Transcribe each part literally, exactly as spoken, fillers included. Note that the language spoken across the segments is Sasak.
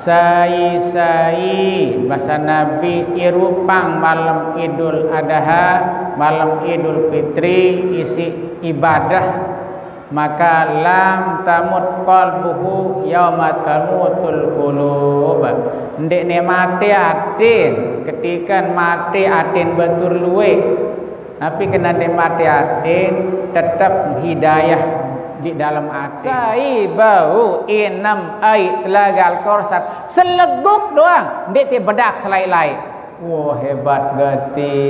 Sai-sai, basa Nabi, irupang malem Idul Adha, malem Idul Fitri, isi ibadah, maka lam tamut qalbuhu yauma tamutul qulub. Ndeqne mate atin, ketikan mate atin batur lueq. Napi kene ndeq mate atin, tetep hidayah di dalem ati. Sai bau inem aiq Telagal Kausar, seleguk doang, ndeq tebedak selaiq-laiq. Wah, hebat gati.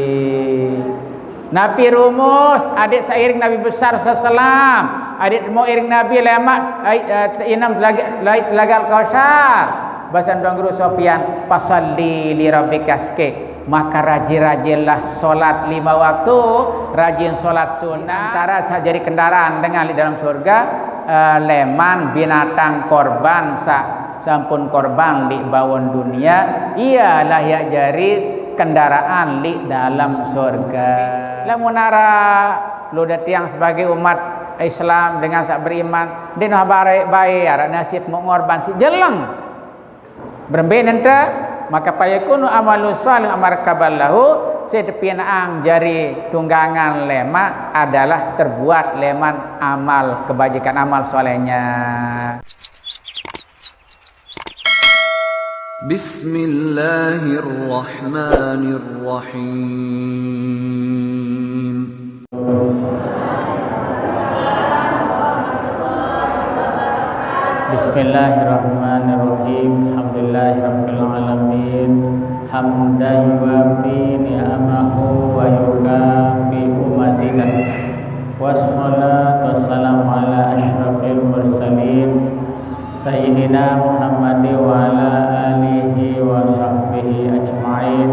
Napi rumus? Adeq seiring Nabi besar seselam, adeq temu iring Nabi lemaq aiq, eh, inem Telaga-, aiq Telagal Kausar. Basen Tuan Guru Sofyan, "Fasalli li rabbika," sekeq. Maka rajin-rajinlah solat lima waktu, rajin solat sunat. Antara saq jari kendaraan dengan leq dalem surga, eh, leman binatang korban saq sampun korban leq bawon dunie, ie layak jari kendaraan leq dalem surga. Lamun araq lude tiang sebagai umat Islam dengan saq beriman, ndeq noh bare bae araq nasib mauq ngorban siq jeleng. Berembe nente? Maka fayakunu amalu shalih amarkabal lahu, side pineang jari tunggangan lemaq adalah terbuat leman amal kebajikan, amal solehnya. Bismillahirrahmanirrahim. Bismillahirrahmanirrahim. Alhamdulillahirabbil alamin. Hamdan yuwafi ni'amahu wa yukafi'u mazidah. Wassalatu wassalamu ala asyrafil mursalin, Sayyidina Muhammad wa ala alihi wa sahbihi ajma'in.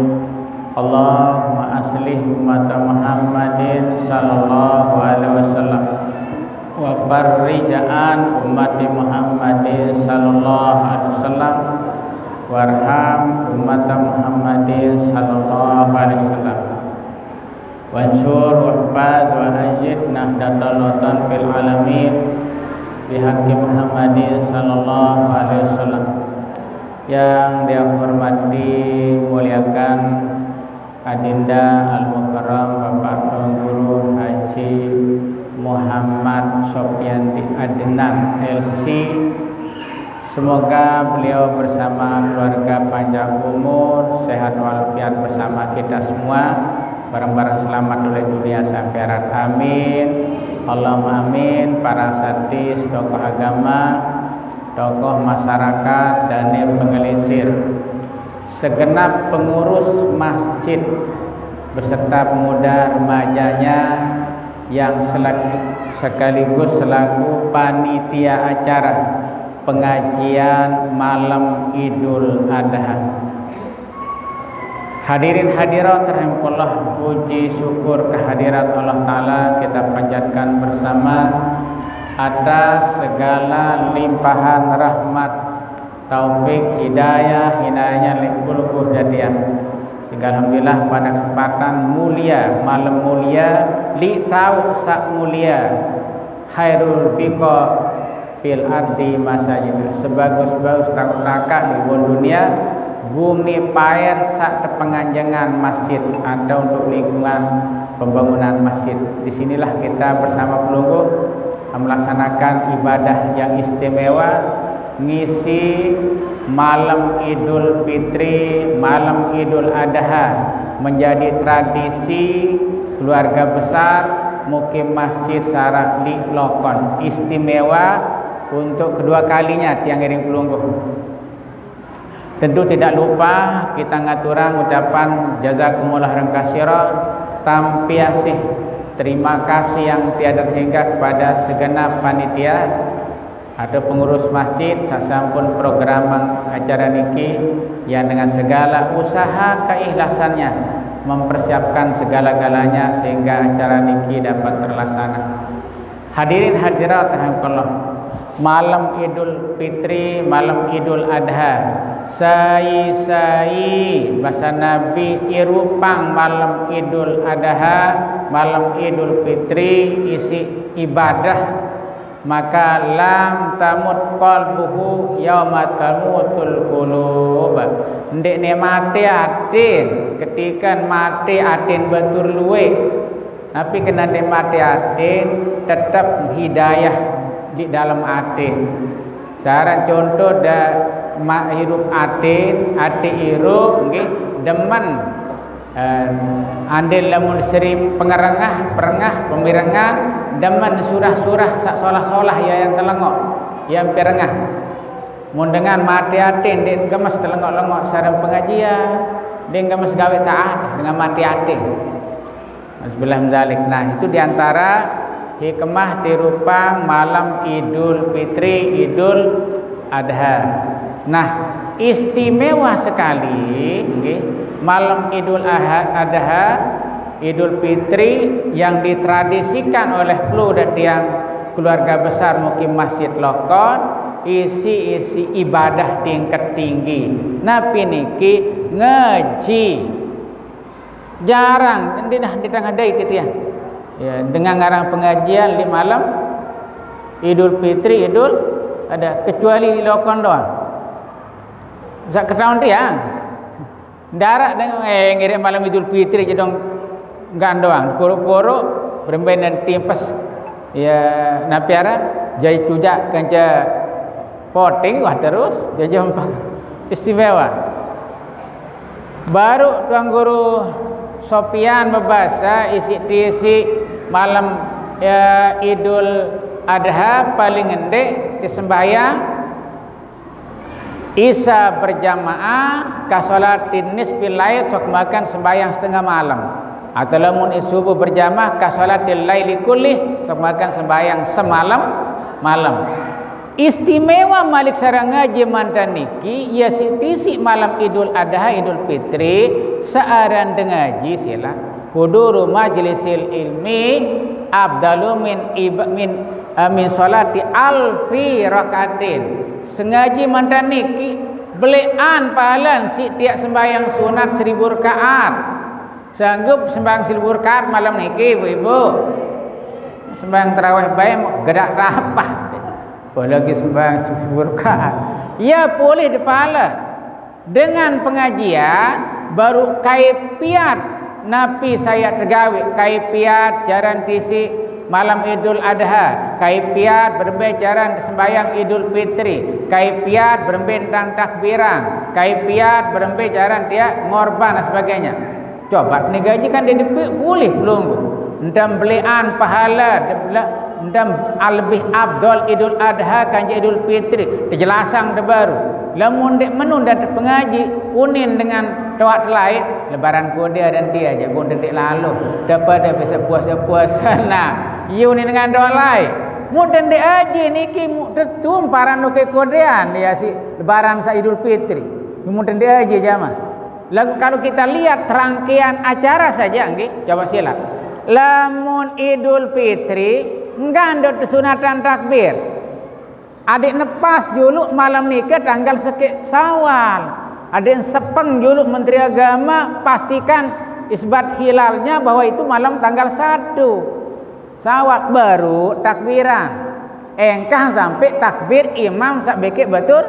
Allahumma aslih ummata Muhammadin sallallahu alaihi wasallam, wa farrij an ummati Muhammadin sallallahu alaihi wasallam, warham ummata Muhammadin sallallahu alaihi wasallam. Wansur wahfaz wa ayyid Nahdlatul Watan fil alamin bihaqqi Muhammadin sallallahu alaihi wasallam. Yang dihormati, muliakan Adinda Al-Mukarram Bapak Tuan Guru Haji Muhammad Sofyan Adnan, L C, semoga beliau bersama keluarga panjang umur, sehat walafiat bersama kita semua, bareng-bareng selamat oleh dunia sampai akhirat. Amin. Allahumma amin. Para asatiz, tokoh agama, tokoh masyarakat, danir pengelisir, segenap pengurus masjid beserta pemuda remajanya yang selaku, sekaligus selaku panitia acara pengajian malam Idul Adha. Hadirin hadirat rahimakumullah, puji syukur kehadirat Allah Ta'ala kita panjatkan bersama atas segala limpahan rahmat, taufik, hidayah, inayahnya leq pelungguh datiang. Sehingga alhamdulillah pada kesempatan mulia, malam mulia, leq taoq saq mulia, khairul biqa fil ardi masajid, sebagus-bagus takaq-takaq di bawon dunie, bumi paer saq tepenganjengan masjid atau untuk lingkungan pembangunan masjid. Di sinilah kita bersama pelungguh melaksanakan ibadah yang istimewa, ngisi malam Idul Fitri, malam Idul Adha, menjadi tradisi keluarga besar mukim masjid saq araq leq Lokon. Istimewa untuk kedua kalinya tiang ngiring pelungguh. Tentu tidak lupa kita ngaturang ucapan jazakumullah khairan katsira, tampiasih, terima kasih yang tiada terhingga kepada segenap panitia atau pengurus masjid saq sampun program acara niki, yang dengan segala usaha keikhlasannya mempersiapkan segala-galanya sehingga acara niki dapat terlaksana. Hadirin hadirat rahimakumullah, malem Idul Fitri, malem Idul Adha, sai-sai basa Nabi irupang malem Idul Adha, malem Idul Fitri, isiq ibadah, maka lam tamut qalbuhu yauma tamutul qulub. Ndeqne mate atin, ketikan mate atin batur lueq. Napi kenan ndeq mate atin, tetep hidayah leq dalem atin. Searan contoh de ma-, irup atin, ate irup, nggih, demen. Eh, andin lamun seri pengerengah, perengah, pemirengan, demen surah-surah saq solah-solah ie ayan telengoq, ie mpe rengah. Mun dengan mate atin, ndeq gemes telengoq-lengoq sareng pengajian, ndeq gemes gawe taat dengan mate atin. Nauzubillah min dzalik. Nah, itu diantara hikmah tirupang malem Idul Fitri, Idul Adha. Nah, istimewa sekali, nggih, malem Idul Aha-, Adha, Idul Fitri yang ditradisikan oleh pelu dait tiang keluarga besar Mukim Masjid Lokon, isiq-isiq ibadah tingkat tinggi. Napi niki? Ngaji. Jarang, ndeq dah ditengah dait titiang. Ya, dengan ngarang pengajian leq malem Idul Fitri, Idul Adha, kecuali leq Lokon doang. Saq ketaun tiang. Ndaraq dengan, eh, ngiring malem Idul Fitri jedong gandoang, poroq-poroq, berembe ndeq timpes. Ya, napi aran? Jai cujaq kance poting, wah, terus jajah empang. Istimewa. Baruq Tuan Guru Sopian bebase isiq-tisiq malem, ya, Idul Adha paling ndeq tesembahyang Isya berjamaah, kasolatin nisfil lail, sok makan sembahyang setengah malem. Atau lamun subuh berjamaah, kasolatil laili kullih, sok makan sembahyang semalem-malem. Istimewa malik sareng ngaji manten niki, ie siq-tisiq malem Idul Adha, Idul Fitri, searan de ngaji silaq. Huduru majlisil ilmi afdalu min iba-, min, eh, min sholati alfi rakaatin. Sengaji manten niki, beleqan pahalen siq tiaq sembahyang sunat seribu rakaat. Sanggup sembahyang seribu rakaat malem niki, ibu-ibu? Sembahyang tarawih bae gerak rapah. Apalagi sembahyang seribu rakaat. Ie polih de pahale. Dengan pengajian baruq kaifiat napi saq tegaweq, kaifiat jaran tisiq malem Idul Adha, kaifiat berembe jaran sembahyang Idul Fitri, kaifiat berembe entan takbiran, kaifiat berembe jaran tiaq ngorban dan sebagainya. Coba ni gaji kan dia dipik pulih pelungguh. Entan beleqan pahale, de-, le-, entan lebih afdol Idul Adha kance Idul Fitri. Tejelasang de baruq. Lamun ndeq menu ndeq tepengaji, unin dengan toaq telaeq, lebaran kode dan tie aja, bun ndeq lalo. Daripada besok puasa-puasa, nah, ie unin dengan toaq laeq. Mun ndeq aji niki mu-, tetu paran luke kodean, ya, siq lebaran saq Idul Fitri. Mun ndeq aji jamaah. Laguq kalau kita lihat rangkaian acara saja, nggih, coba silaq. Lamun Idul Fitri, enggak ndot sunatan takbir. Adeq nepas juluq malem nike tanggal sekeq Syawal. Adeq sepeng juluq Menteri Agama pastikan isbat hilalnya bahwa itu malem tanggal satu Syawal, baruq takbiran. Engkah sampe takbir imam saq bekeq batur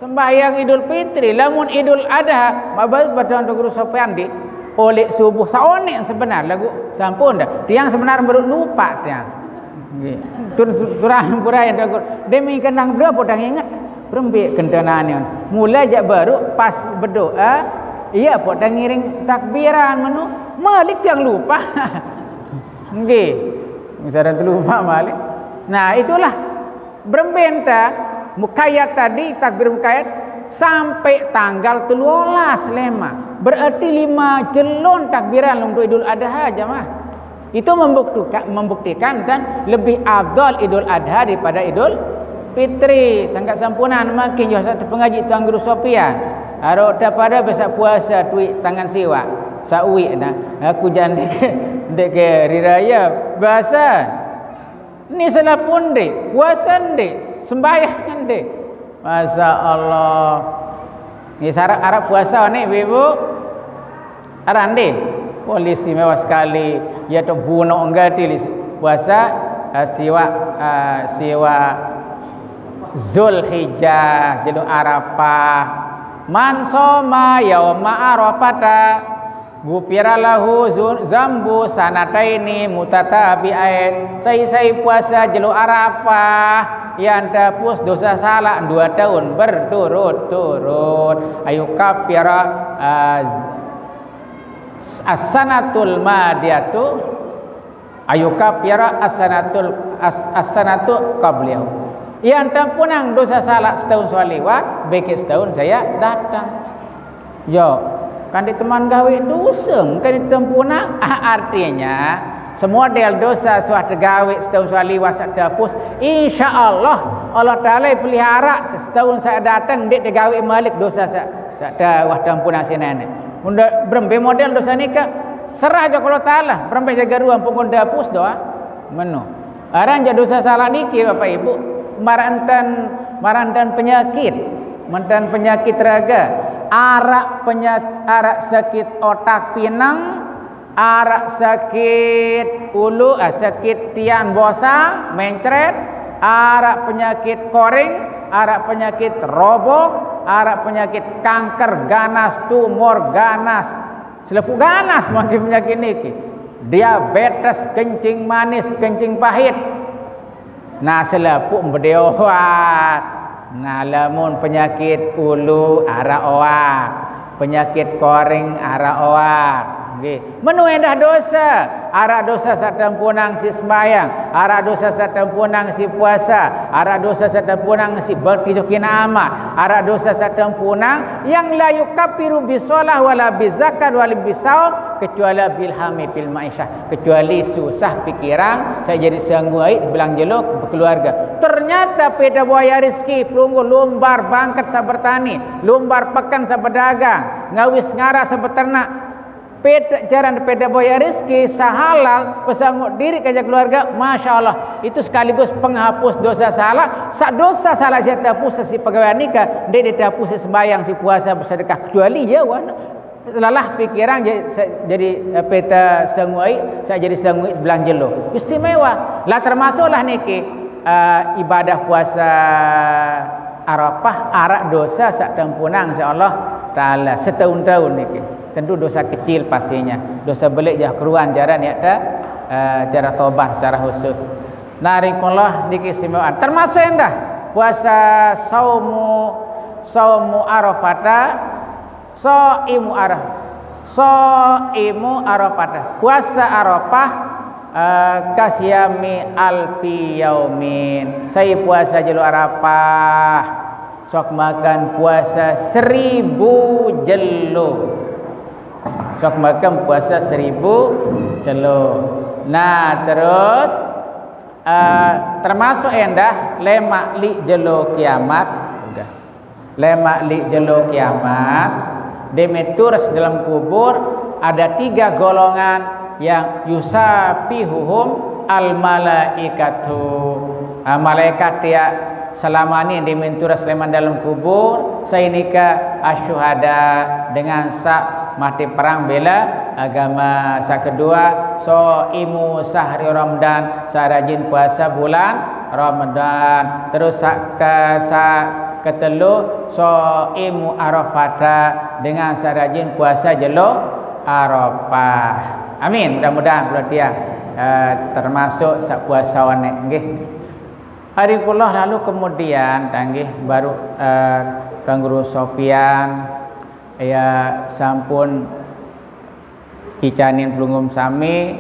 sembahyang Idul Fitri. Lamun Idul Adha, mabait batur Tuan Guru Sopian di, oleq subuh saoneq sebenar, laguq sampun dah. Tiang sebenar baruq lupaq tiang. Nggih. Tun turah pura yang takut. Demi kenang berdoa pun dah inget. Berembe kentenane. Mula jaq baruq pas berdoa, ie pun dah ngiring takbiran menu, malik tiang lupaq. Nggih. Misalnya terlupa malik. Nah, itulah berembe ente mukayat tadi, takbir mukayat sampai tanggal telu olas lema. Berarti lima jelon takbiran untuk Idul Adha, jamaah. Itu membuktuka-, membuktikan dan lebih afdal Idul Adha daripada Idul Fitri. Sangkaq sampunan makin yo satu pengaji Tuan Guru Sopian. Aro daripada besaq puasa tuiq tangan siwaq. Saq uiq nah, aku jan ndeq ke, ndeq ke riraya basa. Ni salah pun ndeq, puasa ndeq, sembahyang ndeq. Masya Allah. Ni syarat Arab puasa ni, Ibu? Araq ndeq? Oh, istimewa sekali. Ie to bunoq gati puasa, eh, siwaq, eh, siwaq Zulhijjah, jelo Arafah. Man shoma yauma Arafata ghufira lahu zu-, zambu sanataini mutatabi'ain. Sai-sai puasa jelo Arafah, yan tebus dosa salak dua taun berturut-turut. Ayu kafira, ah, as-sanatul madiyatu, ayu kafira as-sanatul as-, as-sanatu qabliyahu. Yan tempunang dosa salak setaun saliwat, beke setaun saya datang. Yo, kan di teman gawe dosa, kan di tempunang. Ah, artinya, semodel dosa suah tegawe setaun saliwat sak tebus. Insya Allah, Allah Taala pelihara setaun saya datang, ndeq tegawe malik dosa sak, sak te-, wah tempunang sinene. Mun de-, berembe model dosa nika, serah jok Allah Taala, berembe jage ruang pukul tebus doa. Meno. Aran jaq dosa salak niki, Bapak Ibu, maranten, maranten penyakit, manten penyakit raga, araq penyak-, araq sakit otak pineng, araq sakit ulu, ah, sakit tian bosang, mencret, araq penyakit koring, araq penyakit robok, araq penyakit kanker ganas, tumor ganas, selepuq ganas mangkin penyakit niki. Diabetes, kencing manis, kencing pahit. Nah, selepuq bedoe obat. Nah, lamun penyakit ulu araq obat, penyakit koring araq obat. Nggih. Menu endah dosa, araq dosa saq tempunang siq sembahyang, araq dosa saq tempunang siq puasa, araq dosa saq tempunang siq bakti jok inaq amaq, araq dosa saq tempunang yang la yukaffiru bisolah wala bizakat wala bisaum kecuali bil hami fil ma'isyah, kecuali susah pikiran, saq jari sangguq aiq belang jelo bekeluarge. Ternyata pete boyaq rezeki, pelungguh lumbar bangket saq bertani, lumbar peken saq bedagang, ngawis ngaraq saq beternak. Pete jaran pete boyaq rezeki saq halal, pesangguq diriq kance keluarge, masya Allah, itu sekaligus penghapus dosa salak. Saq dosa salak siq tepus siq pegawean nike, ndeq ditepus siq sembahyang, siq puasa, besedekah, kecuali ye wan. Lelah pikiran je-, se-, jadi, eh, pete sangguq aiq, saq jari sangguq aiq belang jelo. Istimewa. Lah termasuklah niki, eh, ibadah puasa Arafah, araq dosa saq tempunang siq Allah Taala setaun-taun niki. Tentu dosa kecil pastinya. Dosa beleq jaq keruan jaran yaq te-, eh, cara tobat secara khusus. Nah, ringkullah niki istimewaan. Termasuk endah puasa saumu, saumu Arafata, Shaimu Araf-, Shaimu Arafah. Puasa Arafah, eh, kasiyami alfi yaumin. Sai puasa jelo Arafah, sok makan puasa seribu jelo. Sok makan puasa seribu jelo. Nah, terus, eh, termasuk endah lemaq liq jelo kiamat. Udah. Lemaq liq jelo kiamat, demeq turus dalem kubur, ada tiga golongan yang yusafihuhum al malaikatu. Ah, malaikat yaq selama ni demeq turus leman dalem kubur, sai nike asyuhada, dengan saq mati perang bela agama. Saq kedua, shaimu syahri Ramadan, saq rajin puasa bulan Ramadan. Terus saq ke-, saq ketelu, shaimu Arafata, dengan saq rajin puasa jelo Arafah. Amin. Mudah-mudahan kula tiang, eh, termasuk saq puasa waneq, nggih. Ari kula lalu kemudian, tanggih baru, eh, Tuan Guru Sofian, ya, sampun icanin pelungguh sami,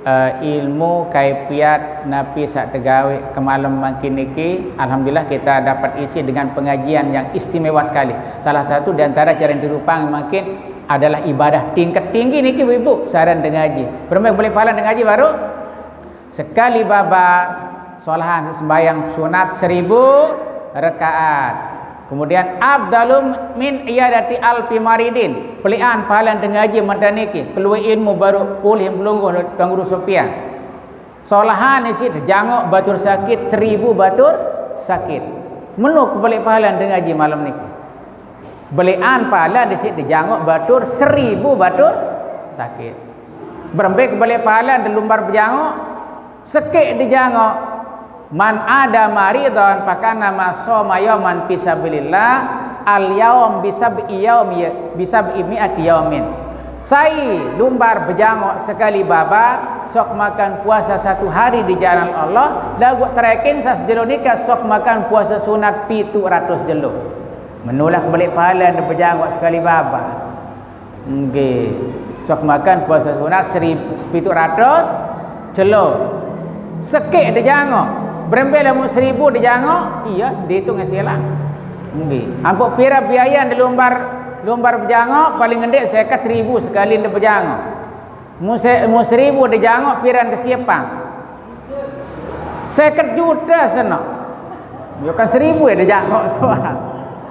eh, ilmu kaifiat napi saq tegawe kemalem mangkin niki. Alhamdulillah, kita dapat isi dengan pengajian yang istimewa sekali. Salah satu di antara cara dirupang mangkin adalah ibadah tingkat tinggi niki, Ibu, saran dengaji. Berembe beleq pahala dengaji baru? Sekali babak, solahan sembahyang sunat seribu rakaat. Kemudian, afdalu min iyadati alfi maridin. Peleqan pahala dengaji mantang niki, kelueq ilmu baruq pulih pelungguh Tuan Guru Sofian. Solahan isiq tejangok batur sakit, seribu batur sakit. Meno kepeleq pahala dengaji malem niki. Beleqan pahala isiq tejangok batur seribu batur sakit. Berembe kepeleq pahala delumbar bejangok? Sekeq dijangok, "Man ada maridon fakannama shoma yauman fi sabilillah, Al-yaum bisab'i yaum ya, bisab'i mi'ati yaumin. Sai lumbar bejangok sekali babar, sok makan puasa satu hari di jalan Allah, laguq terekeng sas jelo nike sok makan puasa sunat pitu ratus jelo. Menulak belik pahala ende bejangok sekali babar. Nggih. Sok makan puasa sunat serib-, sepitu ratus jelo. Sekik dejangok. Berembe lamun seribu dejangok? Iya, diitung silang. Nggih. Ampuk pira biaya ende lumbar, lumbar bejangok, paling ngendik seket ribu sekali ende bejangok. Mun se-, mun seribu dejangok, pira ende siepang? Seket juta seno. Ya kan seribu ya dejangok soal.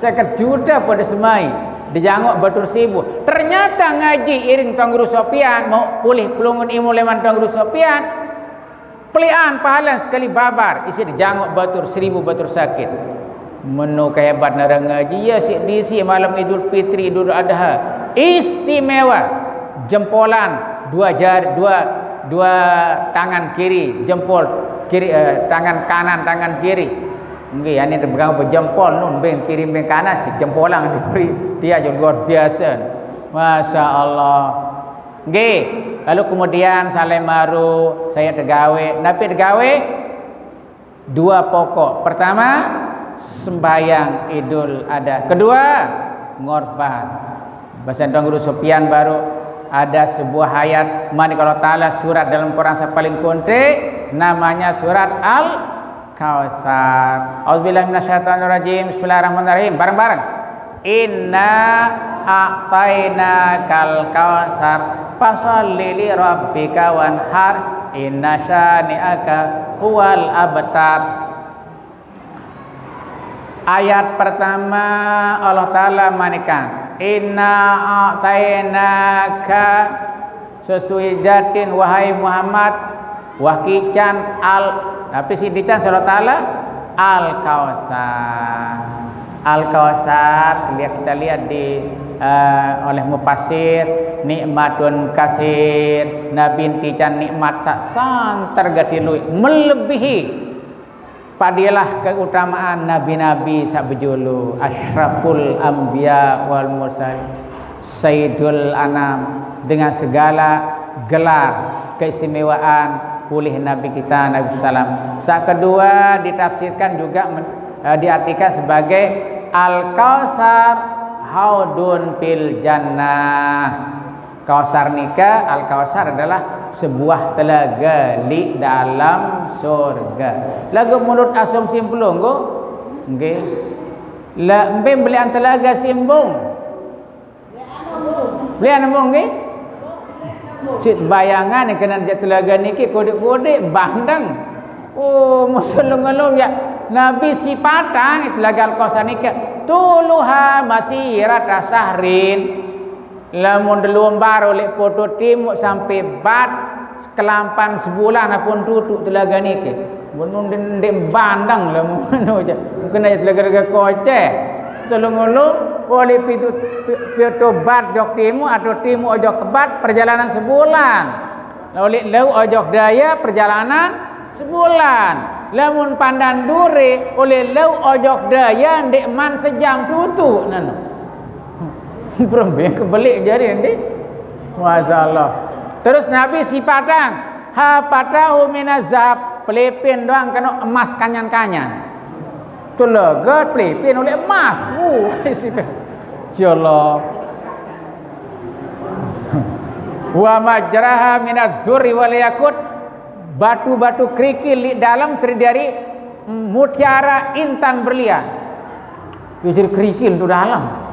Seket juta pada semai. Dejangok batur seribu. Ternyata ngaji iring Tuan Guru Sopian, mau pulih pelungun ilmu leman Tuan Guru Sopian. Pelian pahala sekali babar, isi dejangok batur seribu batur sakit. Meno kehebat nara ngaji, ya, sik disi malam Idul Fitri, Idul Adha. Istimewa. Jempolan, dua jari, dua, dua tangan kiri, jempol kiri, eh, tangan kanan, tangan kiri. Nggih, ane pegang bejempol nun, beng kiri, beng kanan, jempolan diberi. Dia aja luar biasa. Masya Allah. Nggih. Lalu kemudian saleh maru, saya tegawe. Napi tegawe? Dua pokok. Pertama, sembahyang Idul Adha. Kedua, ngorban. Bahasa Tuan Guru Sopian baru ada sebuah ayat, mani kalau Ta'ala surat dalam Quran saya paling konte, namanya surat Al-Kautsar. Auzubillahi minasyaitonirrajim. Bismillahirrahmanirrahim. Bareng-bareng. Inna a'tainakal kautsar. Fasalli li rabbika wanhar. Inna syani'aka huwal abtar. Ayat pertama Allah Ta'ala manikan, "Inna a'tainaka." Sesuai jatin, wahai Muhammad, wah kican al, tapi si dican Allah Ta'ala, Al-Kautsar. Al-Kautsar, lihat, kita lihat di, eh, oleh mufassir, nikmatun kasir, Nabi tican nikmat sak santer gati lui, melebihi padilah keutamaan nabi-nabi saq bejulu, asyraful anbiya wal mursalin, sayyidul anam, dengan segala gelar keistimewaan ulih Nabi kita, Nabi Sallam. Saq kedua ditafsirkan juga men-, eh, diartikan sebagai Al-Kautsar haudun fil jannah. Kausar nika, Al-Kausar adalah sebuah telaga di dalam surga. Lagu menurut asumsi Empelung, nggih. La, embe belian telaga Simbung. Belian embung, nggih. Sit bayangan kena jaq telaga niki kodik-kodik bandeng. Oh, musul ngelung ya. Nabi sipatang telaga Al-Kausar nika. Tuluha masirata sahrin. Lamun delumbar oleh poto timuk sampai bat kelampan sebulan apun tutuk telaga niki. Mun ndeq, ndeq bandeng lamun anu aja. Mungkin aja telaga-telaga koceh. Selung-ulung oleh pitu, pi-, poto bat jok timuk atau timuk ojok ke bat perjalanan sebulan. Oleh leu ojok daya perjalanan sebulan. Lamun pandan dure oleh leu ojok daya ndeq man sejam tutuk nano. Berembe kebelik jari nanti. Masya Allah. Terus Nabi sipatang, hafatahu minaz zahab, pelipin doang kena emas kanyan-kanyan. Telaga pelipin oleh emas. Uh, ya Allah. Wa majraha minaz zurri wal yakut, batu-batu kerikil di dalam terdiri dari mutiara intan berlian. Jadi kerikil tu dalam.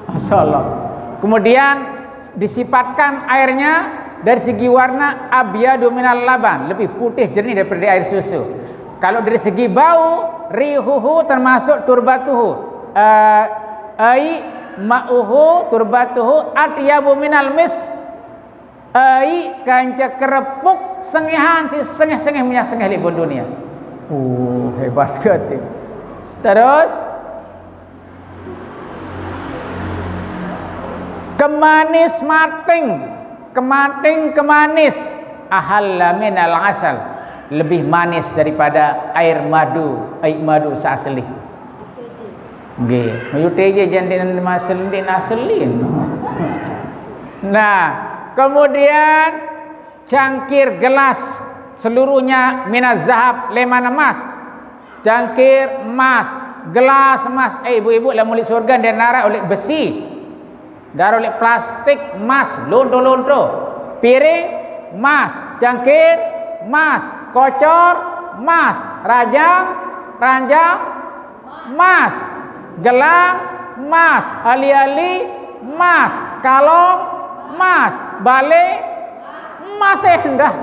Masya Allah. Kemudian disifatkan airnya dari segi warna abyadu minal laban, lebih putih jernih daripada air susu. Kalau dari segi bau, rihuhu termasuk turbatuhu. Eh, ai ma'uhu turbatuhu atyabu minal misk. Ai kance kerepuk sengehan si sengeh-sengeh minyak sengeh leq dunia. Uh, hebat gati. Terus, kemanis mating, kemating kemanis, ahalla minal asal, lebih manis daripada air madu, air madu seasli. Nggih, mayute je jan den masel, den aselin. Nah, kemudian cangkir gelas seluruhnya minaz zahab, leman emas. Cangkir emas, gelas emas. Eh, ibu-ibu, lamun ulit surga, den nara ulit besi. Daro ulit plastik, emas, lonto-lonto. Piring, emas. Cangkir, emas. Kocor, emas. Rajang, ranjang, emas. Gelang, emas. Ali-ali, emas. Kalong, emas. Bale, emas endah.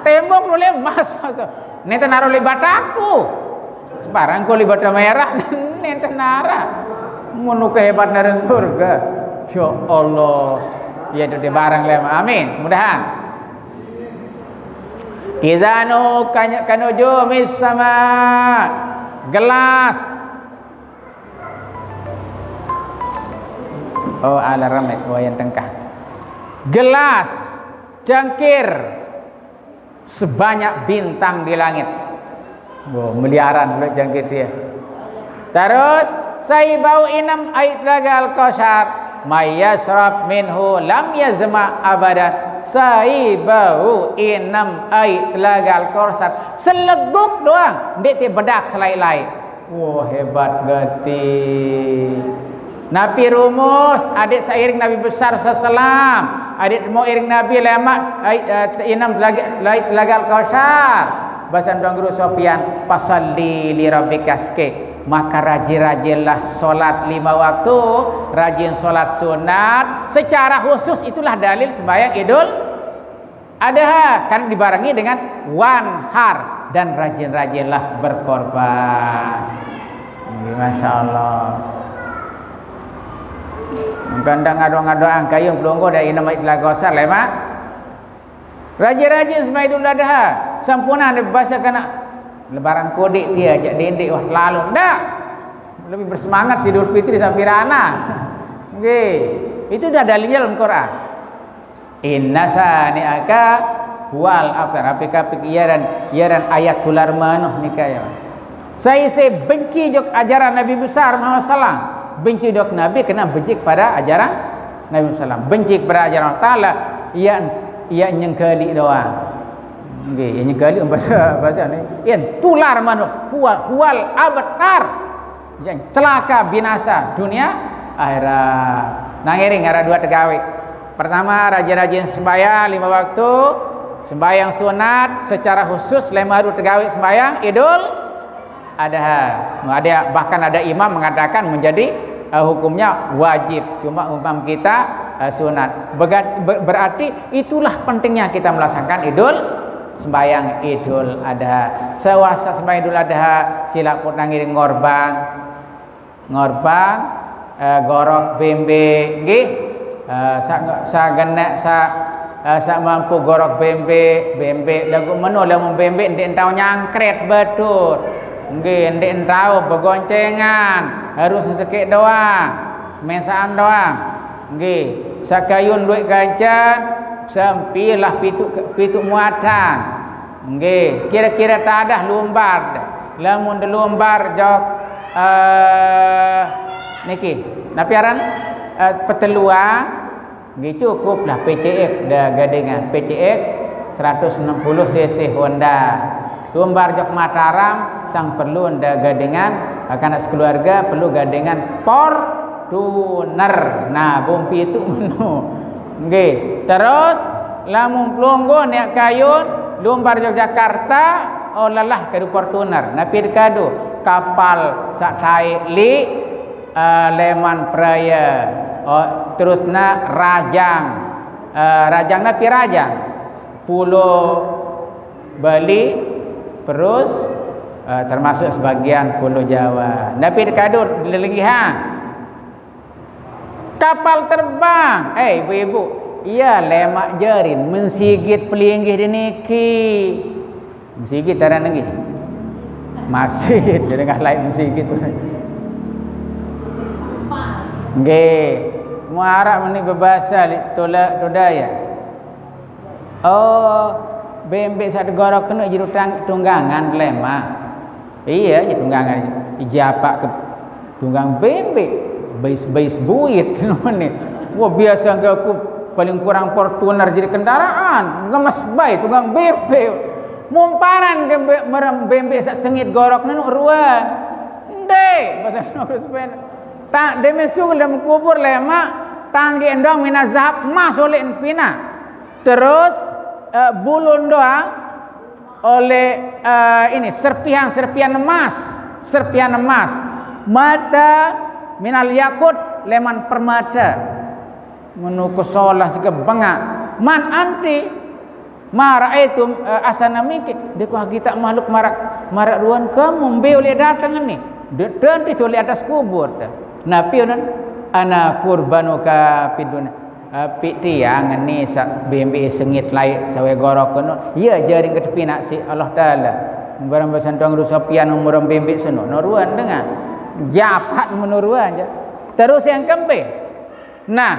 Tembok nule emas, emas. Nenten naro ulit bataku. Barang kuli bata merah, nenten nara. Ngono kehebat nara surga. Ya Allah. Ya, itu di barang lema. Amin. Mudahan. Izanu kanya-, kanujumis sama. Gelas. Oh, alarm, eh, wayan tengkah. Gelas, cangkir, sebanyak bintang di langit. Oh, miliaran pula cangkir dia. Terus, saibau inem ai Telaga Al-Kautsar, may yasrab minhu lam yazma abadan. Saibau inem ai Telaga Al-Kautsar, seleguk doang, ndeq te bedak selai-lai. Wah, hebat gati. Napi rumus, adeq seiring Nabi besar seselam, adeq mau iring Nabi lemaq, ai, eh, inem Telaga, lai Telaga Al-Kautsar. Basen Tuan Guru Sofyan, "Fasalli li rabbika," sekeq. Maka rajin-rajinlah sholat lima waktu, rajin sholat sunat. Secara khusus itulah dalil sembahyang Idul Adha, kan dibarengi dengan wanhar dan rajin-rajinlah berkorban. Nggih, Masya Allah. Mengke ndak ngado-ngadoang kayun pelungguh dai inem ai Telaga Kautsar lemaq. Rajin-rajin sembahyang Idul Adha. Sampunang dibase kena lebaran kodeq dia, jak dendeq, wah, terlalu. Ndak. Lebih bersemangat si Idul Fitri sampai rana. Nggih. Itu dah dalil dalam Quran. Inna sani'aka huwal abtar. Apik-apik iaran, iaran ayat tular manoh nika ya. Sai-sai benci jok ajaran Nabi besar Muhammad sallam. Benci jok Nabi kena benci kepada ajaran Nabi sallam. Benci kepada ajaran Allah Taala, ia, ia nyengkali doang. Nggih, ia nyengkali bahasa, bahasa ni. Ia tular manoh huwal, huwal abtar. Yang celaka binasa dunia akhirat. Nah, ngiring araq dua tegawe. Pertama, rajin-rajin sembahyang lima waktu, sembahyang sunat secara khusus lima waktu tegawe sembahyang Idul Adha. Ada, bahkan ada imam mengatakan menjadi, eh, hukumnya wajib. Cuma imam kita, eh, sunat. Begat-, ber-, berarti itulah pentingnya kita melaksanakan Idul, sembahyang Idul Adha. Sewasa sembahyang Idul Adha, silaq pun ngiring ngorban. Ngorban, eh, gorok bembeq, nggih. Eh, saq, saq geneq, saq, eh, saq mampu gorok bembeq, bembeq. Laguq meno lamun bembeq ndeq entao nyangkret betur. Nggih, ndeq entao begoncengan, harus sekeq doang, mesaqan doang. Nggih, saq kayun lueq gancen, sempilah pituq, pituq muatan. Nggih, kire-kire tadah lumbar. Lamun de lumbar jok, eh, niki, napi aran? Eh, peteluan, nggih, cukuplah P C X de gadingan. P C X seratus enam puluh C C Honda. Lumbar jok Mataram, sang perlu de gadingan, karena sekeluarga perlu gadingan Fortuner. Nah, bumpi itu menu. Nggih, terus lamun pelungguh neq kayun lumbar Yogyakarta, oh, lelah kadu Fortuner. Napi kadu? Kapal saq taeq leq, eh, leman Praya. Oh, terus na Rajang. Eh, Rajang napi Rajang? Pulo Bali, terus, eh, termasuk sebagian Pulo Jawa. Napi kadu lelenggihan? Kapal terbang. Eh, ibu-ibu, iya lemaq jerin mensigit pelinggih di niki. Mensigit aran niki. Masih, jadi ngalai mensigit. Nggih. Muaraq meni bebasa li-, tola-, todaya. Oh, bembeq saq tegorok kenu jero tang-, tunggangan lemaq. Iya, jero tunggangan. Ijapaq ke Tunggang bembek, bais-bais buit namanya. Wah, biasa enggak aku paling kurang Fortuner jadi kendaraan, ngemes bae tunggang bembek. Mumparan ke be-, merem bembek sak sengit gorok nenu ruan. Ndek, bahasa Inggris pen. Tak demi sugul dalam kubur lemak, tanggi endong mina zahab emas oleh pina. Terus eh, bulun doang oleh eh, ini serpihan-serpihan emas, serpihan emas. Mata minal yakut leman permata. Menuku solah sike bengak. Man anti ma raaitum eh, asana miki. Deku kita makhluk marak marak ruan kamu mbe oleh datang ni. De tenti oleh atas kubur te. Napi onan ana kurbanuka fid dunya. Api tiang ni sa bembek sengit lai sawe gorok kono. Iya jaring ke tepi nak si Allah Taala. Barang basantong rusa pian umur bembek seno. No ruan dengan. Japat menuruan je. Terus yang kembe. Nah,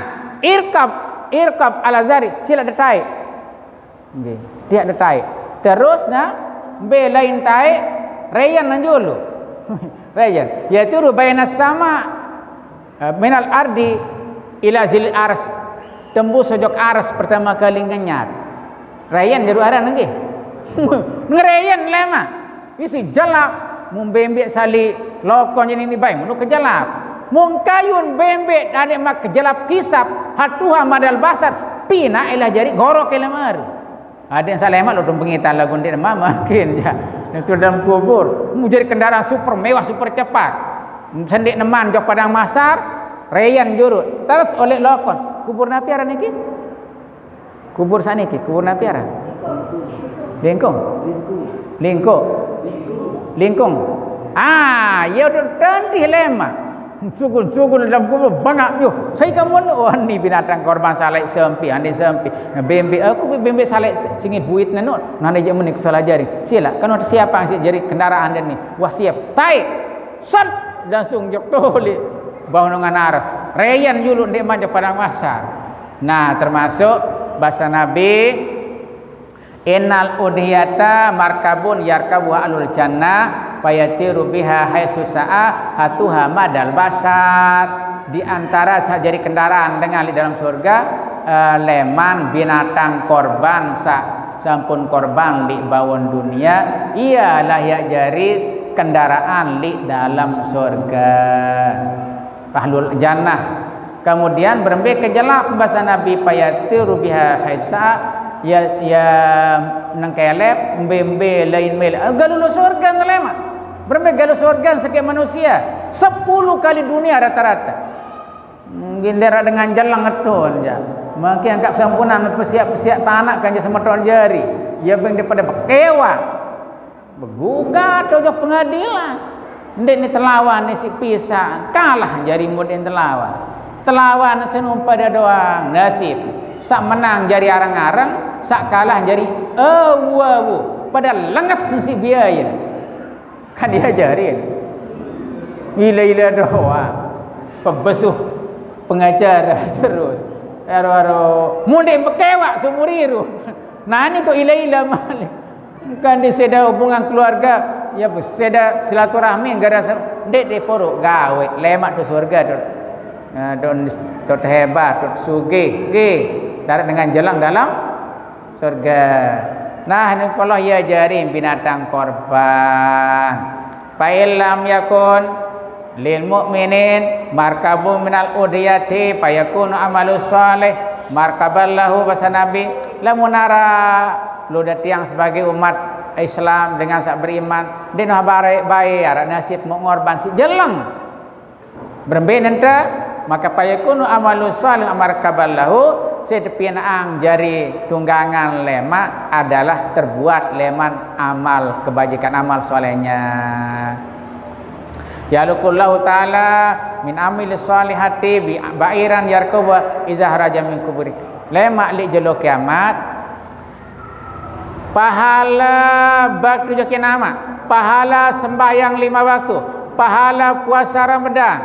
irkab irkab ala zari sila detai. Nggih, tiak detai. Terus nah, mbe lain tai, reyan nanjulu. Reyan. Yaitu rubaina sama eh, minal ardi ila zil ars. Tembus sojok ars pertama kali ngenyat. Reyan jeru aran nggih. Ngereyan lema. Isi jelap mumbembek sali lokon ini ni bae munu kejelap. Mungkayun bembek adik mak kejelap kisap hatuha madal basar pina elah jari gorok elah maru. Adik salemat lo dong pengitan lagu ndik mama makin ya. Itu dalam kubur. Mu jadi kendaraan super mewah, super cepat. Sendik neman jok padang masar, reyan jurut. Terus oleh lokon. Kubur napi aran niki? Kubur saniki, kubur napi aran? Lingkung. Lingkung. Lingkung. Ah, ya udah tentih lema. Sugun-sugun dalam kubur bangak yo. Saya kamu oh ni binatang korban salai sempi, ande sempi. Bembe aku bembe salai singit buit nanu. Nande je meni salah jari. Sila, kan ada siapa yang jari kendaraan dan ni. Wah siap. Tai. Sat langsung jok toli. Bau nongan aras. Reyan julu ndik manja padang masar. Nah, termasuk bahasa Nabi innal udhiyata markabun yarkabu ahlul jannah fayatiru biha haitsu sa'a hatuha madal basar. Di antara jadi kendaraan dengan di dalam surga eh, leman binatang korban sa sampun korban di bawon dunia ialah ya jari kendaraan di dalam surga. Ahlul jannah. Kemudian berembe kejelap bahasa Nabi payatiru biha haitsu sa'a ya ya nengkelep mbe-mbe lain mele. Galulo surga ngelema. Berembe galulo surga seke manusia. Sepuluh kali dunia rata-rata. Mungkin dera dengan jalang ngeton ja. Mungkin angkat sampunan pesiak-pesiak tanak kan semeton jari. Ya beng daripada bekewa. Begugat ke pengadilan. Ndik ni telawan ni si pisang. Kalah jari mudin telawan. Telawan senum pada doang nasib. Sak menang jari arang-arang, sak kalah jari awu-awu. Pada lenges si biaya. Kan diajarin. Ila-ila doang. Pebesuh pengacara terus. Aro-aro. Mudin bekewak seumur hidup. Nah ini tu ila-ila malik. Kan di seda hubungan keluarga, ya seda silaturahmi gara dek di porok gawe lemak tu surga tu. Nah, tu tu hebat tu suge ke darat dengan jelang dalam surga. Nah, ini kalau ya jari binatang korban. Fa illam yakun lil mu'minin markabun minal udhiyati fayakunu amalu salih markaban lahu bahasa Nabi lamun ara lu datiang sebagai umat Islam dengan sak beriman dino baik baik ara nasib mau ngorban si jeleng berembe nenta maka fayakunu amalu salih markaban lahu sedepinaang jari tunggangan lemak adalah terbuat leman amal kebajikan amal solehnya. Yalqullahu ta'ala min amili salihati bi ba'iran yarkubu iza haraja min kuburi. Lemak li jelo kiamat. Pahala baktu jokin ama, pahala sembahyang lima waktu, pahala puasa Ramadan,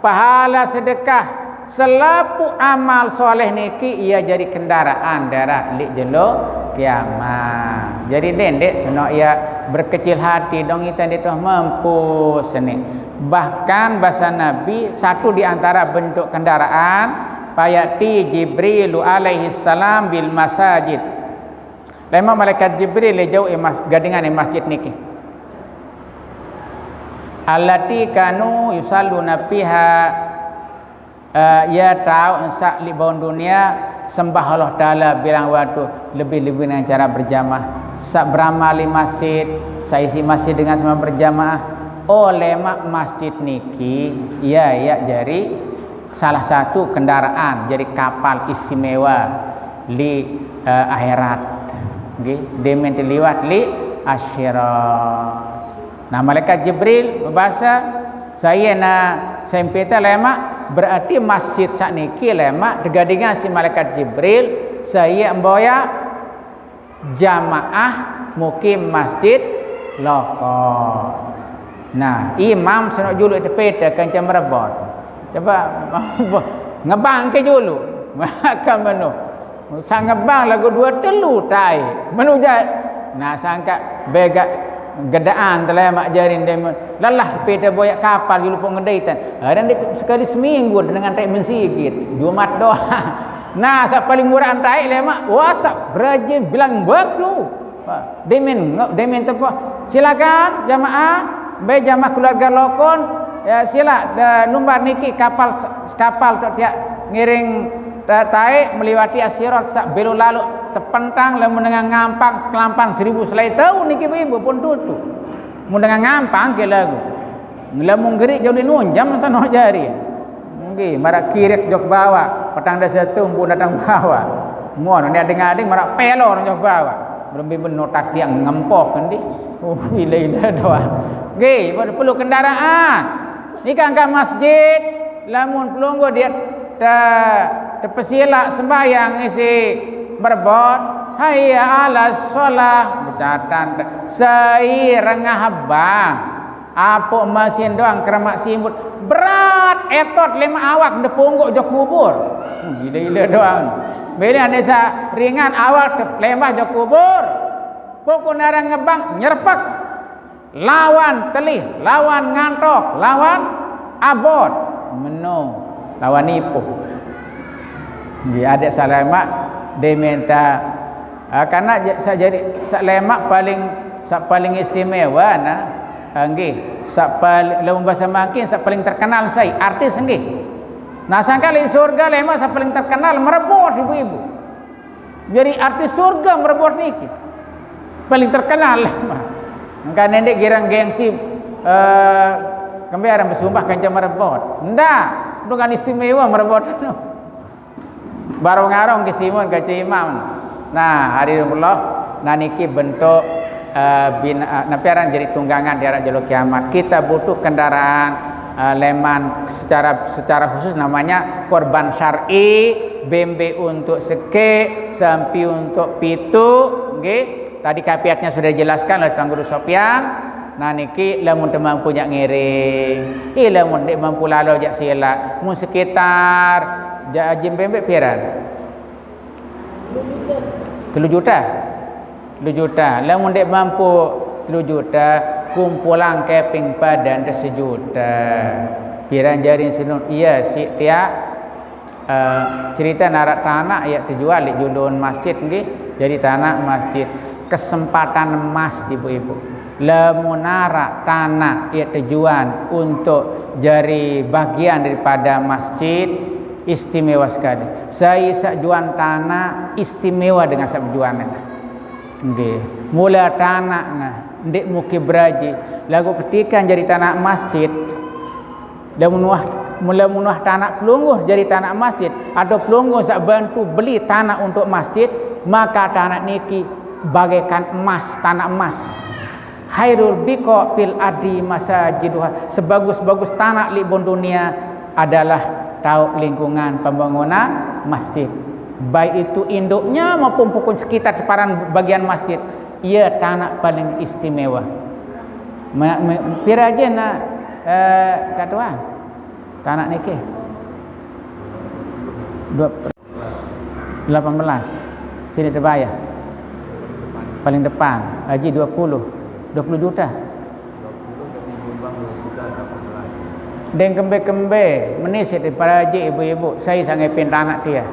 pahala sedekah, selapu amal soleh niki ia jadi kendaraan darat li jelo kiamat. Jadi dendek seno ia Berkecil hati dong ita ndeq tuah mampu seni. Bahkan bahasa Nabi, satu di antara bentuk kendaraan, fayati Jibrilu alaihi salam bil masajid. Lemaq malaikat Jibril le jauq mas-, gadingan masjid niki. Allati kanu yusalluna fiha, eh, ie taoq saq leq baun dunie sembah Allah Taala bilang waktu, lebih-lebih dengan cara berjamaah. Saq beramali masjid, saq isiq masjid dengan sembah berjamaah. Oh, lemaq masjid niki, ie, ie jari salah satu kendaraan, jari kapal istimewa leq, eh, akhirat. Nggih, demen teliwat leq akhirat. Nah, malaikat Jibril bebase, "Sai ne sempite lemaq, berarti masjid saq niki lemaq tegadingan siq malaikat Jibril, sai mboyaq jamaah mukim masjid lokon." Nah, imam senoq juluq tepite kance merebot. Coba ngebang ke juluq. Makan meno. Saq ngebang laguq due telu tae. Menu jaq. Nah, sangkaq begaq gedaan telemaq jari ndeq me-, lelah pite boyaq kapal juluq pok ngedaitan. Aran ndeq sekali seminggu dengan tae mensigit. Jumat doang. Nah, saq paling murah tae lemaq, wah, saq berajin bilang waktu. Wah, demen nge-, demen tepoq. Silakan jamaah, mbe jamaah keluarga lokon, ya, silaq, de, lumbar niki kapal, kapal toq tiaq ngiring ta-, tae meliwati asirat saq belo laloq tepentang lamun dengan ngampang kelampan seribu selai taun niki ibu pun tutu. Mun dengan ngampang ke lagu. Lamun geriq jauq nunjam seno jari. Nggih, maraq kireq jok bawaq, petang dase tumbu dateng bawaq. Mon, ni ading-ading maraq pelor jok bawaq. Berembe beno tatiang ngempok endi. Oh, ile-ile doang. Nggih, perlu kendaraan. Niki angkat masjid, lamun pelungguh dia te-, tepesilaq sembahyang isiq merebot, "Hayya 'alas shalah," becatan te-, sai rengah bang. Apoq mesin doang keremaq simut. Berat etot lemaq awak ndeq ponggoq jok kubur. Gile-gile doang. Bene adeq saq ringan awak te-, lembah jok kubur. Pokokne araq ngebang, nyerepek. Lawan telih, lawan ngantok, lawan abot. Meno. Lawan ipuh. Nggih, adeq saq lemaq, demen ta-, ah, karena ja-, saq jari, saq lemaq paling, saq paling istimewa, nah, ah, nggih, saq pal-, lamun base mangkin saq paling terkenal sai, artis nggih. Nah, sangkaq leq surga lemaq saq paling terkenal merebot, ibu-ibu. Jari artis surga merebot niki. Paling terkenal lemaq. Engkah ndeq girang gengsi, eh, kembe aran besumpah kance merebot. Ndaq, dengan istimewa merebot. Barong-arong ke Simon kance imam. Nah, hadirin Allah, nah niki bentuk, eh, bin-, eh, napi aran jari tunggangan di araq jelo kiamat. Kita butuh kendaraan, eh, leman secara, secara khusus namanya korban syar'i, bembe untuk sekeq, sampi untuk pituq, nggih. Tadi kafiatnya sudah dijelaskan oleh Tuan Guru Sofyan. Nah, niki lamun temampu jaq ngiring. Ih, lamun ndeq mampu lalo jaq silaq. Mun sekitar jaq ajin bembeq piran? Telu juta. Telu juta. Lamun ndeq mampu telu juta, kumpulang keping padan te sejuta. Piran jari sinun? Iya, siq tiaq. Eh, cerite naraq tanaq yaq tejual leq julun masjid nggih, jari tanaq masjid. Kesempatan emas, ibu-ibu. Lamun araq tanaq yaq tejual untuk jari bagian daripada masjid, istimewa sekali. Sai saq jual tanaq istimewa dengan saq bejual endah. Nggih. Mule tanaq nah, ndeq muke beraji. Laguq ketika jari tanaq masjid, lamun wah, mule mun wah tanaq pelungguh jari tanaq masjid, atau pelungguh saq bantu beli tanaq untuk masjid, maka tanaq niki bagaikan emas, tanaq emas. Khairul biqa fil ardi masajiduha. Sebagus-bagus tanaq leq baun dunie adalah taoq lingkungan pembangunan masjid. Baik itu induknya maupun pokok sekitar separan bagian masjid. Ie tanaq paling istimewa. Me-, me-, pire aje na, eh, kaq tuan? Tanaq niki? Dua, delapan belas. Sini tebayah. Paling depan. Aji dua puluh. Dua puluh juta. Deng kembe-kembe, meni siti peraji ibu-ibu, sai sangai pintana tia.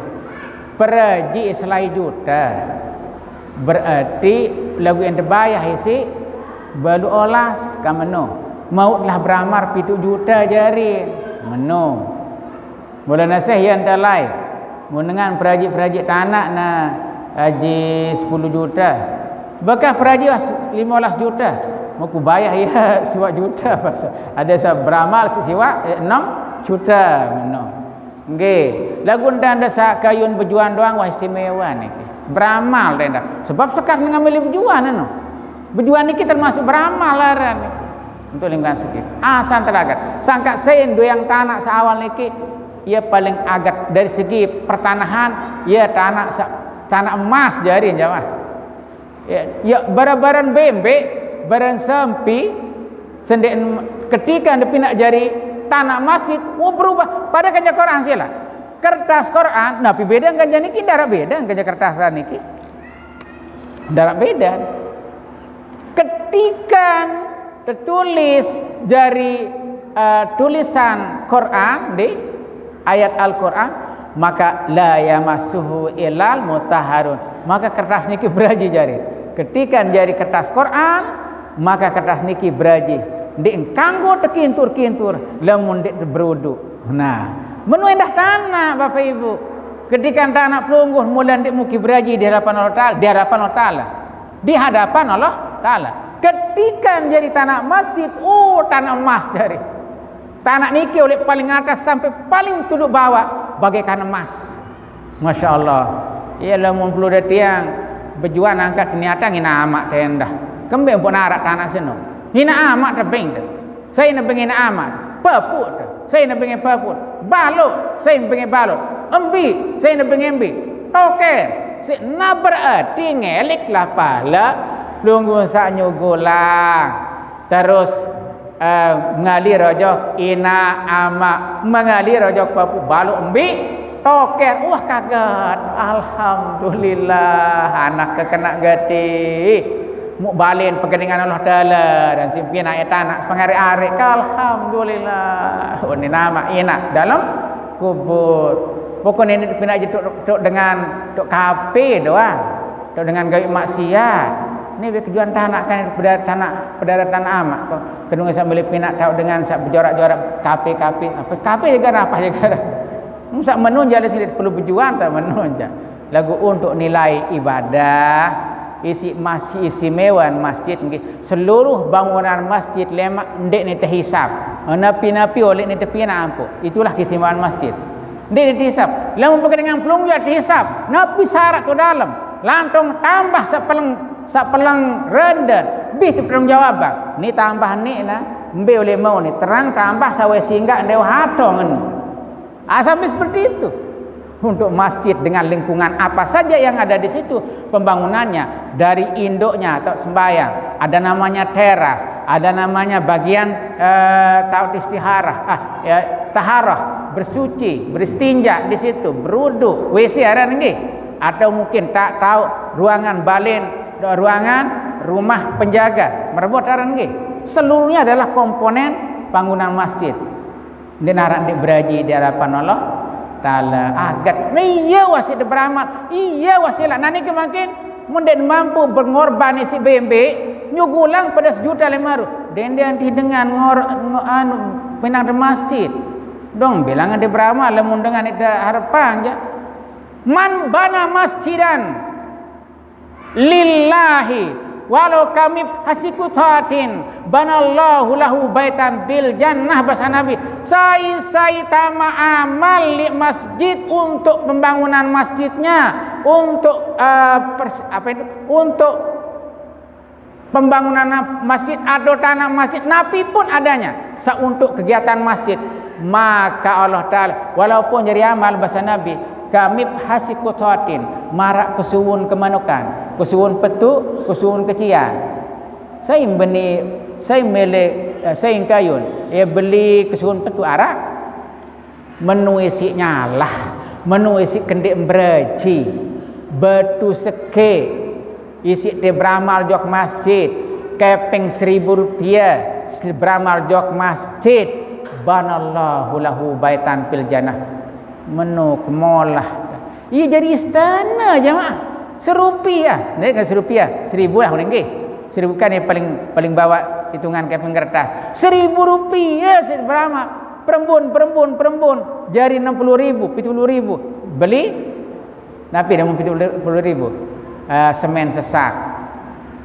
Peraji selai juta. Berarti lagu yang terbayah isi balu olas kameno. Mautlah beramar pitu juta jari. Meno. Mula naseh yang talai. Mun dengan peraji-peraji tanak na aji sepuluh juta. Bekah peraji lima belas juta. Mau ku bayah ia siwak juta. Ada sa beramal si siwak eh, enam juta meno. Nggih, lagu nda nda sa kayun bejuan doang wah istimewa niki. Beramal deh nda. Sebab sekat dengan milih bejuan anu. Bejuan niki termasuk beramal aran niki. Untuk lingkungan sekitar. Asan telagat. Sangka sen doyang tanak seawal niki ia paling agat dari segi pertanahan, ia tanak sa, tanak emas jari jamaah. Ya, ya barang-barang bembe, barang sempi, sendek ketika depi nak jari tanak masjid, oh berubah. Pada kan Quran sila. Kertas Quran, nah pi beda kan jani kita beda kan kertas niki. Darat beda. Ketikan tertulis jari uh, tulisan Quran di ayat Al-Quran, maka la yamassuhu illal mutahharun. Maka kertas niki beraji jari. Ketikan jari kertas Quran, maka kertas niki beraji. Ndik kanggo tekintur-kintur, lamun ndik berudu. Nah, menu endah tanak Bapak Ibu. Ketikan tanak pelungguh mula ndik muki beraji di hadapan Allah Taala, di hadapan Allah Taala. Di hadapan Allah Taala. Ketikan jari tanak masjid, oh tanak emas jari. Tanak niki oleh paling atas sampai paling tuduk bawah bagaikan emas. Masya Allah. Ia lamun perlu datiang bejuan angkat niatan ngina amak tendah. Kembe pun arak tanak seno. Ngina amak tebing tu. Sai na bengi na amat. Paput. Sai na bengi paput. Balok. Sai na bengi balok. Embi. Sai na bengi embi. Toker. Si na berarti ngelik lah pala. Lunggu sak nyugulang. Terus uh, mengalir ojo ina ama mengalir ojo papu balok embi toker wah kaget alhamdulillah anak kekena gati mu balen pegeningan Allah Taala dan si pina eta anak pengari-ari alhamdulillah ini nama ina dalam kubur pokok ini pina je tok dengan tok kape doang tok dengan gawe maksiat ini be kejuan tanak kan pedara tanak pedara tanak amak kok Kedung sak beli pinak tau dengan sak bejorak-jorak kape-kape apa kape juga apa juga. Sak menunja di sini perlu bejuang sak menunja. Lagu untuk nilai ibadah isi masih istimewa masjid nggih seluruh bangunan masjid lemak ndek ni terhisap napi-napi oleh ni tepi nak ampuh itulah keistimewaan masjid ndek ni terhisap lamun pakai dengan pelung juga terhisap napi syarat tu dalam lantong tambah sepeleng Sapelang renden bih tu pertanggungjawaban. Ni tambah ni na mbe ulih mau ni terang tambah sawe singgak ndeu hatong ni. Ah, sampai seperti itu. Untuk masjid dengan lingkungan apa saja yang ada di situ pembangunannya dari induknya atau sembahyang ada namanya teras ada namanya bagian eh, taut istiharah ah ya taharah bersuci beristinja di situ berudu WC ada nggih atau mungkin tak tahu ruangan balen ruangan rumah penjaga merebut aran nggih seluruhnya adalah komponen bangunan masjid dia narak di beraji di hadapan Allah taala agat iya wasit beramal iya wasilah nani kemakin mun dia mampu berngorban isi bembe nyugulang pada sejuta lima ratus dende anti dengan ngor anu pinang di masjid dong bilang di beramal lamun dengan itu harapan je man bana masjidan lillahi walau kamib hasikutatin banallahu lahu baitan bil jannah bahasa Nabi sai-sai tama amal di masjid untuk pembangunan masjidnya untuk uh, pers, apa itu untuk pembangunan masjid atau tanah masjid napi pun adanya seuntuk kegiatan masjid maka Allah Ta'ala walaupun jadi amal bahasa Nabi kamib hasikutatin marak kesuwun kemanukan kesuwun petuk kesuwun kecian saya beni saya mele eh, saya kayun ia beli kesuwun petuk arak menu isi nyalah menu isi kendik bereji betu seke isi te beramal jok masjid Kepeng seribu rupiah, beramal jok masjid, banallahu lahu baitan fil jannah. Meno kemolah. Iya jadi istana jamaah. Serupiah, ni kan serupiah, seribu lah paling nggih. Seribu kan yang paling paling bawah hitungan kepeng kertas. Seribu rupiah sik beramal. Perembun, perembun, perembun. Jari enam puluh ribu, tujuh puluh ribu. Beli Napi dah mun pitu puluh ribu? Uh, semen sesak.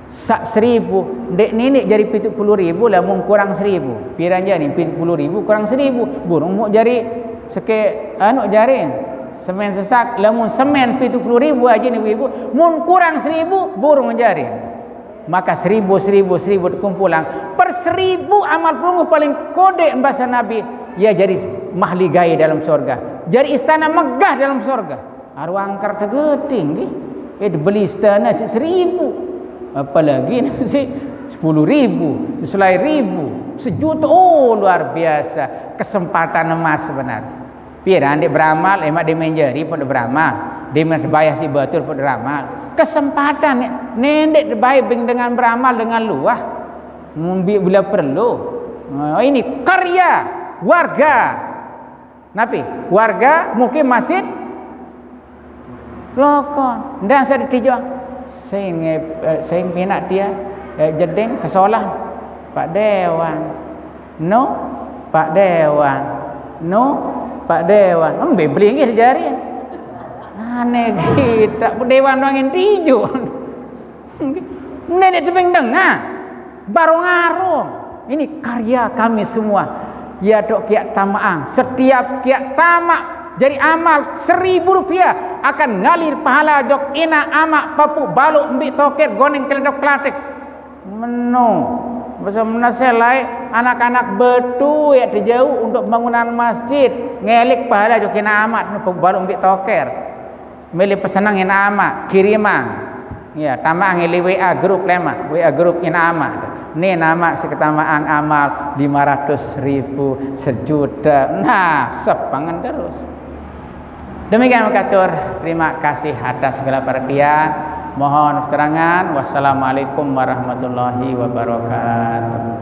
Sak seribu, dek nenek jari pitu puluh ribu lah mun kurang seribu. Piran jari pitu puluh ribu kurang seribu. Burung mau jari seke anu jari. Semen sesak, lamun semen pitu puluh ribu aja ni ibu, mun kurang seribu, burung jari. Maka seribu, seribu, seribu dikumpulang. Per seribu amal pelungguh paling kode bahasa Nabi, ia jadi mahligai dalam surga. Jadi istana megah dalam surga. Aru angker tegeting, eh, dibeli istana si seribu. Apalagi si sepuluh ribu, seselai ribu, sejuta. Oh, luar biasa. Kesempatan emas sebenarnya. Piran dek beramal, emak dek menjari pun dek beramal. Dek men bayar si betul pun dek beramal. Kesempatan ni, nendek baik dengan beramal dengan luah. Mumbi bila perlu. Nah, ini karya warga. Napi? Warga mungkin masjid lokon. Ndak saya ditijo. Sing, eh, sing pinak dia, eh, jeding kesolah. Pak Dewan. No, Pak Dewan. No, Pak Dewan. Embe beli nggih jari. Aneh kita. Dewan doang yang tijo. Nenek tebing dengar. Barong-arong. Ini karya kami semua. Ya dok kiak tamaang. Setiap kiak tamak jadi amal seribu rupiah akan ngalir pahala jok ina amak papuk baluk mbik toket goneng keledok kelatek. Meno. Masa menaselai anak-anak betu ya tejauh untuk bangunan masjid. Ngelik pahala jok ina amak papuk baluk mbik toker. Milih pesenang ina amak, kirimang. Ya, tamaang ili W A grup lema, W A grup ina amak. Ni nama si ketamaang amal lima ratus ribu, sejuta. Nah, sepangan terus. Demikian makatur. Terima kasih atas segala perhatian. Mohon keterangan. Wassalamualaikum warahmatullahi wabarakatuh.